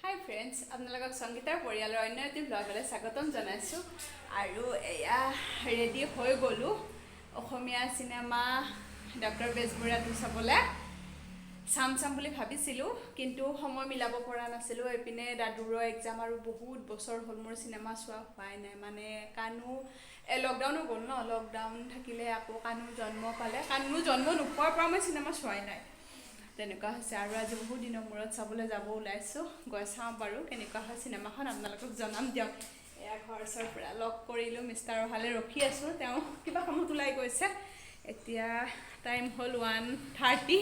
হাই friends, আপোনালোকক সংগীতাৰ পৰিয়ালৰ অন্য এটি ভ্লগলৈ স্বাগতম জনাইছোঁ। আৰু এয়া ৰেডি হৈ গ'লোঁ অসমীয়া চিনেমা ডক্টৰ বেজবৰুৱাটো চাবলৈ। চাম চাম বুলি ভাবিছিলোঁ, কিন্তু সময় মিলাব পৰা নাছিলোঁ। এইপিনে দাদুৰৰ এক্সাম আৰু বহুত বছৰ হ'ল মোৰ চিনেমা চোৱা হোৱাই নাই। মানে কাণো এই লকডাউনো গ'ল ন, লকডাউন থাকিলে আকৌ কাণো জন্ম পালে, কাণো জন্ম নোপোৱাৰ পৰা মই চিনেমা চোৱাই নাই, তেনেকুৱা হৈছে। আৰু আজি বহুত দিনৰ মূৰত চাবলৈ যাব ওলাইছোঁ। গৈ চাওঁ বাৰু কেনেকুৱা হয় চিনেমাখন, আপোনালোকক জনাম দিয়ক। এয়া ঘৰ চৰ পূৰা লক কৰিলোঁ, মিষ্টাৰ অহালৈ ৰখি আছোঁ, তেওঁ কিবা কামত ওলাই গৈছে। এতিয়া টাইম হ'ল 1:30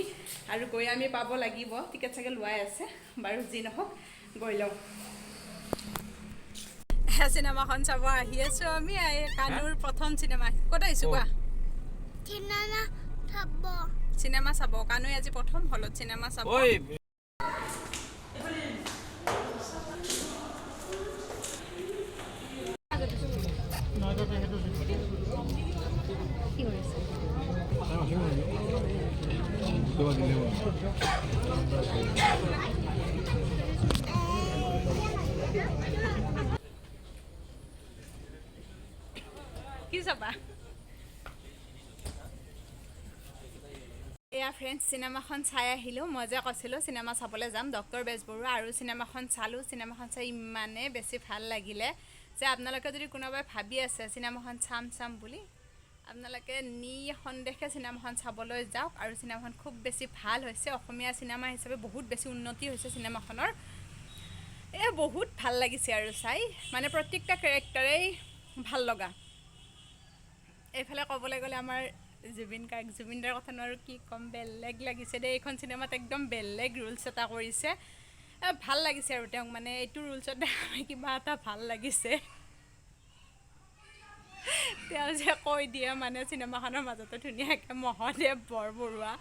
আৰু গৈ আমি পাব লাগিব, টিকেট চাগে লোৱাই আছে। বাৰু যি নহওক গৈ লওঁ। চিনেমাখন চাব আহি আছোঁ আমি। এই কানুৰ প্ৰথম চিনেমা। ক'ত আহিছোঁ কোৱা? চিনেমা চাব। চিনেমা চাব। কানুৱে আজি প্ৰথম হলত চিনেমা চাব। ঐ। কি কৰিছে? কি চাবা? এয়া ফ্ৰেণ্ডছ, চিনেমাখন চাই আহিলোঁ। মই যে কৈছিলোঁ চিনেমা চাবলৈ যাম ডক্টৰ বেজবৰুৱা, আৰু চিনেমাখন চালোঁ। চিনেমাখন চাই ইমানেই বেছি ভাল লাগিলে যে আপোনালোকে যদি কোনোবাই ভাবি আছে চিনেমাখন চাম চাম বুলি, আপোনালোকে নিঃসন্দেহে চিনেমাখন চাবলৈ যাওক। আৰু চিনেমাখন খুব বেছি ভাল হৈছে, অসমীয়া চিনেমা হিচাপে বহুত বেছি উন্নতি হৈছে চিনেমাখনৰ। এই বহুত ভাল লাগিছে আৰু চাই, মানে প্ৰত্যেকটা কেৰেক্টাৰেই ভাল লগা। এইফালে ক'বলৈ গ'লে আমাৰ জুবিন গাৰ্গ, জুবিনদাৰ কথানো আৰু কি ক'ম, বেলেগ লাগিছে দেই। এইখন চিনেমাত একদম বেলেগ ৰোলছ এটা কৰিছে, ভাল লাগিছে। আৰু তেওঁক মানে এইটো ৰোলছত দেখা কিবা এটা ভাল লাগিছে। তেওঁ যে কৈ দিয়ে মানে চিনেমাখনৰ মাজতে ধুনীয়াকৈ, মহাদেৱ বৰবৰুৱা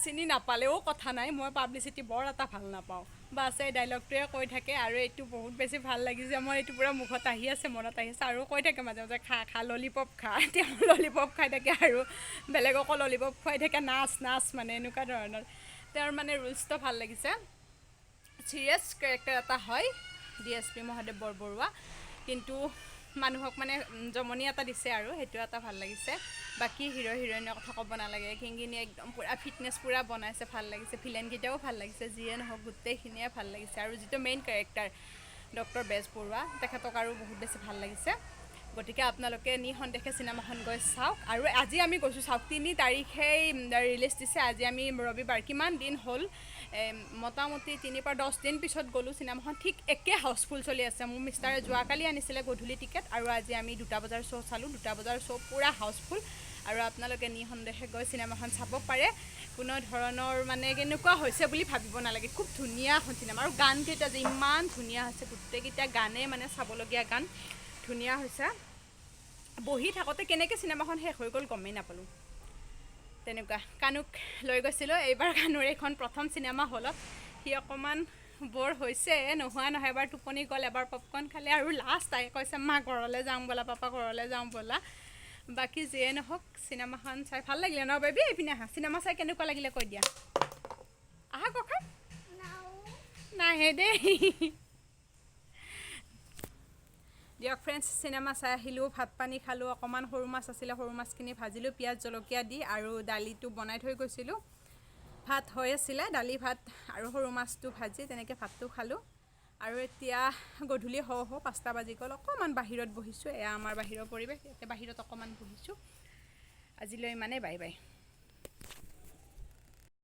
চিনি নাপালেও কথা নাই, মই পাব্লিচিটি বৰ এটা ভাল নাপাওঁ, বাছ এই ডাইলগটোৱে কৈ থাকে। আৰু এইটো বহুত বেছি ভাল লাগিছে মোৰ, এইটো পূৰা মুখত আহি আছে, মনত আহি আছে। আৰু কৈ থাকে মাজে মাজে, খা খা ললিপপ খা। তেওঁ ললিপপ খাই থাকে আৰু বেলেগকো ললিপপ খুৱাই থাকে, নাচ নাচ, মানে এনেকুৱা ধৰণৰ। তেওঁৰ মানে ৰোলছটো ভাল লাগিছে। চিৰিয়াছ কেৰেক্টাৰ এটা হয় DSP Mahadev Borbarua, কিন্তু মানুহক মানে জমনি এটা দিছে আৰু সেইটো এটা ভাল লাগিছে। বাকী হিৰ' হিৰইনৰ কথা ক'ব নালাগে। কিংগিনী একদম পূৰা ফিটনেছ পূৰা বনাইছে, ভাল লাগিছে। ভিলেনকেইটাও ভাল লাগিছে। যিয়ে নহওক গোটেইখিনিয়ে ভাল লাগিছে। আৰু যিটো মেইন কেৰেক্টাৰ ডক্টৰ বেজবৰুৱা, তেখেতক আৰু বহুত বেছি ভাল লাগিছে। গতিকে আপোনালোকে নিঃসন্দেহে চিনেমাখন গৈ চাওক। আৰু আজি আমি গৈছোঁ চাওক, 3 তাৰিখেই ৰিলিজ দিছে, আজি আমি ৰবিবাৰ, কিমান দিন হ'ল, মোটামুটি 3 পৰা 10 দিন পিছত গ'লোঁ। চিনেমাখন ঠিক একে হাউচফুল চলি আছে। মোৰ মিষ্টাৰে যোৱাকালি আনিছিলে গধূলি টিকেট, আৰু আজি আমি 2টা বজাৰ শ্ব' চালোঁ। 2টা বজাৰ শ্ব' পূৰা হাউচফুল। আৰু আপোনালোকে নিঃসন্দেহে গৈ চিনেমাখন চাব পাৰে, কোনো ধৰণৰ মানে কেনেকুৱা হৈছে বুলি ভাবিব নালাগে। খুব ধুনীয়া এখন চিনেমা। আৰু গানকেইটা যে ইমান ধুনীয়া হৈছে, গোটেইকেইটা গানেই মানে চাবলগীয়া গান, ধুনীয়া হৈছে। বহি থাকোঁতে কেনেকৈ চিনেমাখন শেষ হৈ গ'ল গমেই নাপালোঁ, তেনেকুৱা। কানুক লৈ গৈছিলোঁ এইবাৰ, কানুৰ এইখন প্ৰথম চিনেমা হলত। সি অকণমান বৰ হৈছে নোহোৱা নহয়, এবাৰ টোপনি গ'ল, এবাৰ পপকৰ্ণ খালে, আৰু লাষ্ট তাই কৈছে মা ঘৰলৈ যাওঁ ব'লা, পাপা ঘৰলৈ যাওঁ ব'লা। বাকী যিয়ে নহওক চিনেমাখন চাই ভাল লাগিলে ন বেবী? এইপিনে আহা, চিনেমা চাই কেনেকুৱা লাগিলে কৈ দিয়া। আহা ককা নাহে দেই। দিয়ক ফ্ৰেণ্ডছ, চিনেমা চাই আহিলোঁ, ভাত পানী খালোঁ, অকণমান সৰু মাছ আছিলে, সৰু মাছখিনি ভাজিলোঁ পিঁয়াজ জলকীয়া দি, আৰু দালিটো বনাই থৈ গৈছিলোঁ। ভাত হৈ আছিলে, দালি ভাত আৰু সৰু মাছটো ভাজি তেনেকৈ ভাতটো খালোঁ। আৰু এতিয়া গধূলি হওঁ হওঁ 5টা বাজি গ'ল, অকণমান বাহিৰত বহিছোঁ। এয়া আমাৰ বাহিৰৰ পৰিৱেশ, ইয়াতে বাহিৰত অকণমান বহিছোঁ। আজিলৈ ইমানেই, বাই বাই।